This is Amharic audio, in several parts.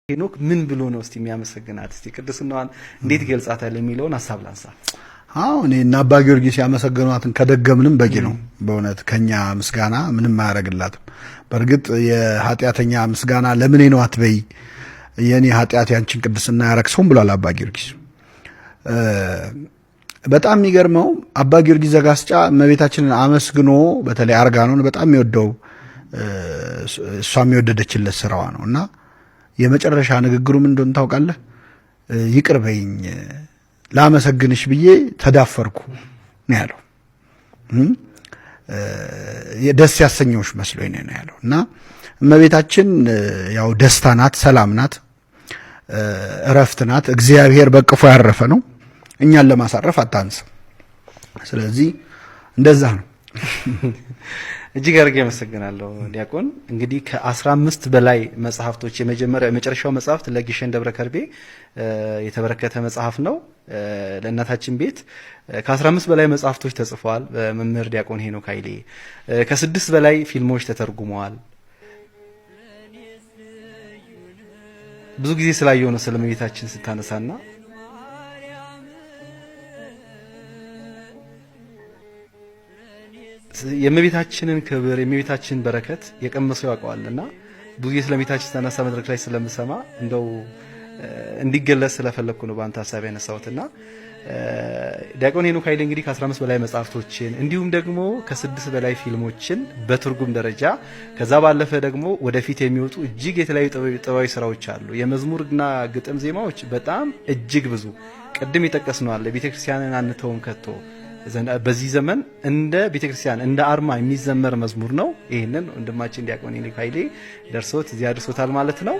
ሄኖክ ምን ብሎ ነው እስቲ የሚያመሰግናት? እስቲ ቅድስናዋን እንዴት ይገልጻታል የሚለውን ሀሳብ ላንሳ። አዎ፣ እኔ እና አባ ጊዮርጊስ ያመሰገኗትን ከደገምንም በቂ ነው። በእውነት ከኛ ምስጋና ምንም አያደርግላትም። በእርግጥ የኃጢአተኛ ምስጋና ለምኔ ነው አትበይ፣ የእኔ ኃጢአት ያንቺን ቅድስና ያረክሰውም ብሏል አባ ጊዮርጊስ። በጣም የሚገርመው አባ ጊዮርጊስ ዘጋስጫ እመቤታችንን አመስግኖ፣ በተለይ አርጋኖን በጣም የሚወደው፣ እሷ የሚወደደችለት ስራዋ ነው እና የመጨረሻ ንግግሩ ምን እንደሆነ ታውቃለህ? ይቅር በይኝ፣ ላመሰግንሽ ብዬ ተዳፈርኩ ነው ያለው። ደስ ያሰኘውሽ መስሎኝ ነው ያለው። እና እመቤታችን ያው ደስታ ናት፣ ሰላም ናት፣ እረፍት ናት። እግዚአብሔር በቅፎ ያረፈ ነው። እኛን ለማሳረፍ አታንስም። ስለዚህ እንደዛ ነው። እጅግ አድርጌ አመሰግናለሁ ዲያቆን። እንግዲህ ከ15 በላይ መጽሐፍቶች፣ የመጀመሪያው የመጨረሻው መጽሐፍት ለግሸን ደብረ ከርቤ የተበረከተ መጽሐፍ ነው። ለእናታችን ቤት ከ15 በላይ መጽሐፍቶች ተጽፈዋል በመምህር ዲያቆን ሄኖክ ኃይሌ። ከስድስት በላይ ፊልሞች ተተርጉመዋል። ብዙ ጊዜ ስላየው ነው ስለ እመቤታችን ስታነሳና የእመቤታችንን ክብር፣ የእመቤታችንን በረከት የቀመሰው ያውቀዋልና ብዙ ጊዜ ስለ እመቤታችን ስታነሳ መድረክ ላይ ስለምሰማ እንደው እንዲገለጽ ስለፈለግኩ ነው በአንተ ሀሳብ ያነሳሁትና ዲያቆን ሄኖክ ኃይሌ እንግዲህ ከ15 በላይ መጽሐፍቶችን እንዲሁም ደግሞ ከስድስት በላይ ፊልሞችን በትርጉም ደረጃ፣ ከዛ ባለፈ ደግሞ ወደፊት የሚወጡ እጅግ የተለያዩ ጥበባዊ ስራዎች አሉ። የመዝሙርና ግጥም ዜማዎች በጣም እጅግ ብዙ፣ ቅድም የጠቀስነው አለ፣ ቤተክርስቲያንን አንተውም ከቶ፣ በዚህ ዘመን እንደ ቤተክርስቲያን እንደ አርማ የሚዘመር መዝሙር ነው። ይህንን ወንድማችን ዲያቆን ሄኖክ ኃይሌ ደርሶት እዚያ አድርሶታል ማለት ነው።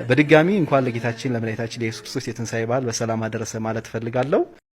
በድጋሚ እንኳን ለጌታችን ለመድኃኒታችን ለኢየሱስ ክርስቶስ የትንሣኤ በዓል በሰላም አደረሰ ማለት እፈልጋለሁ።